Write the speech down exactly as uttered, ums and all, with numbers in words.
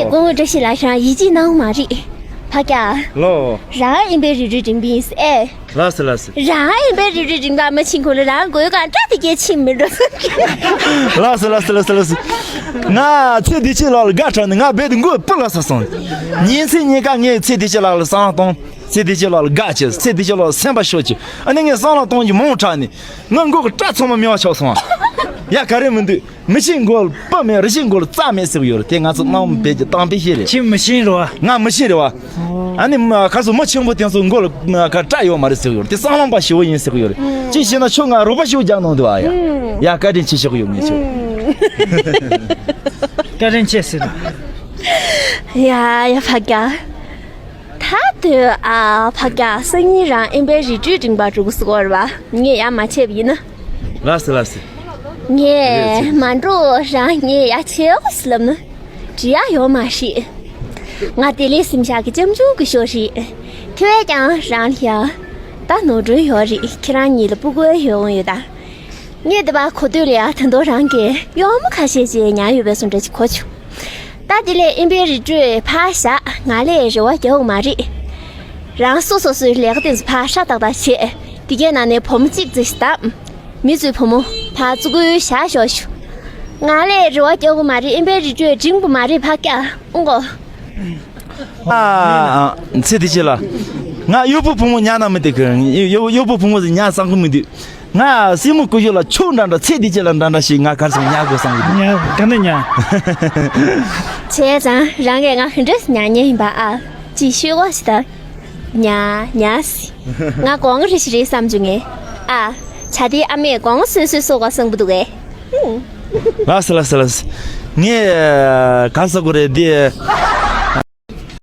སྐུ་ངོ་བཀྲ་ཤིས་ལགས། རང་ཡིད་ཆེས་གནང་མ་རེད། ཕ་སྐྱ། ལོ། རང་ཨིན་པའི་རི་ཁྲོད་འགྲིམ་པ་ཡིན་ཨེ། ལགས་སོ་ལགས་སོ། རང་ཨིན་པའི་རི་ཁྲོད་འགྲིམ་པ་མ་ཕྱིན་གོང་ལ་རང་མགོའི་སྒང་སྐྲ་དེ་གས་ཕྱིན་མི་འགྲོ་བསམ་གྱི། ལགས་སོ་ལགས་སོ་ལགས་སོ་ལགས་སོ། ང་ཚེ་བདེ་ཆེན་ལགས་ལ་དགའ་དྲགས་ནས་ང་རྦད་དེ་མགོ་སྤུ་ལ་ཟ་སོང་། ཉིན་མཚན་ཉིན་ཀ་ངས་ཚེ་བདེ་ཆེན་ལགས་ལ་བསམ་བློ་གཏོང་། ཚེ་བདེ་ཆེན་ལགས་ལ་དགའ་ཆེ། ཚེ་བདེ་ཆེན་ལགས་ལ་སེམས་པ་ཤོར་ཆེ། ཨ་ནི་ངས་བསམ་བློ་གཏོང་རྒྱུ་མང་དྲགས་ནས་ང་མགོ་གི་སྐྲ་ཚང་མ་མེད་པ་ཆགས་སོང་ཨ། ཡ་ག་རེ་མི་འདུག་མི་ཤེས་མགོ་ལ་སྤུ་མེད། རི་ཤེས་མགོ་ལ་རྩྭ་མེད་ཟེར་གི་ཡོད་རེད། དེ་ང་ཚོ་གནའ་བོའི་བོད་ཀྱི་གཏམ་དཔེ་ཤེས་རེད། ཁྱེད་མི་ཤེས་རེད་བ། ང་མི་ཤེས་རེད་བ། ཨ་ནི་མ་ཁ་སོ་མི་ཆེན་པོ་དེ་ཚོ་མགོ་ལ་མ་ཁ་སྐྲ་ཡོད་མ་རེད་ཟེར་གི་ཡོད་རེད། དེ་སྲང་ལམ་པ་ཞེ་བོ་ཡིན་ཟེར་གི་ཡོད་རེད། ཅི་བྱས་ན་ཁྱོད་ང་རོགས་པ་ཞེ་བོ་རྒྱག་གནང་འདུག་ཨ། ཡ་ཡ་བཀའ་དྲིན་ཆེ་ཞུ་གི་ཡོད་ངེས་ཆོག་བཀའ་དྲིན་ཆེ་ཟེར། ཡ་ཡ་ཕ་རྒྱ། ད་དུས་ཨ་ཕ་རྒྱ་སང་ཉིན་རང་ཨིན་པའི་རི་ཁྲོད་འགྲིམ་པ་འགྲོ་གི་སྐོར་བ་ངས་ཡ་མ་བྱས་པ་ཡིན་ན། ལགས་སོ་ལགས་སོ། ངས་མ་འགྲོ་རང་ངས་ཡ་བྱེད་འོ་ཟེར་ལབ་ན། འགྲིག་ཡ་ཡོད་མ་རེད། ང་དེ་ལས་སེམས་ཤག་གི་ལྕམ་ཆུང་གི་ཤོག་རེད། དེ་བས་ཀྱང་རང་ལ་ཡ། ད་ནོར་འཁྲུལ་ཡོད་རེད། ཁྱེད་རང་གཉིས་ལ་སྤུ་གུ་ཡོད་འོང་ཡོད་ད། ངས་འདི་པར་གོ་དུས་ལ་ཡ་ད་དུང་རང་གིས་གཡོག་མོ་ཁ་ཤས་ཅིག་ཉར་ཡོད་པའི་བཟོ་འདྲ་ཅིག་གོ་བྱུང་། ད་དེ་ལས་ཨིན་པའི་རི་ཁྲོད་ཕར་བཞག་ང་ལས་རེ་བ་རྒྱག་དགོས་མ་རེད། རང་སོ་སོ་སོའི་ལས་ཀ་དེ་ཚོ་ཕར་ཧྲ་ཏག་ཏག་བྱེད། དེ་གའི་ནང་ནས་བུ་མོ་གཅིག་ཙམ་ཞིག་བདམས། མི་ཚོའི་བུ་མོ་ཕར་བཙུགས་ཁུལ་བཞག་ཤོག་ཤོག་ང་ལས་རེ་བ་རྒྱག་དགོས་མ་རེད། ཨིན་པའི་རི་ཁྲོད་འགྲིམ་དགོས་མ་རེད་ཕ་སྐྱ། ཨུང་གོ། ཨ། ཚེ་བདེ་ཆེ་ལ། ང་གཡོག་པོ་བུ་མོ་ཉར་ན་མི་འདུག་གི། གཡོག་གཡོག་པོ་བུ་མོ་ཟིག་ཉར་བསམ་གི་མི་འདུག་ང་སྲས་མོ་སྐུ་ཞབས་ལ་ཆོས་འདྲ་འདྲ་ཚེ་བདེ་ཆེ་ལ་འདྲ་འདྲ་ཞིག་ང་གར་སོང་ཉར་དགོས་བསམ་གི་འདུག་ཉར་ག་ནས་ཉར། བྱས་ཙང་རང་གིས་ང་ག་འདྲས་ཉར་ཉན་ཡིན་པ་ཨ། ཅིག་ཤོད་གོ་ཞིག་ད། ཉར་ཉར་སི། ང་གོང་རེ་ཞིག་རེད་བསམ་བྱུང་ངས། ཨ། བྱ་དེའི་ཨ་མས་གོང་སོད་སོད་གསོ་གོ་བསམ་གི་འདུག་གས། ལགས་སོ་ལགས་སོ་ལགས་སོ། ངས་ག་ཟེར་དགོས་རེད་འདི།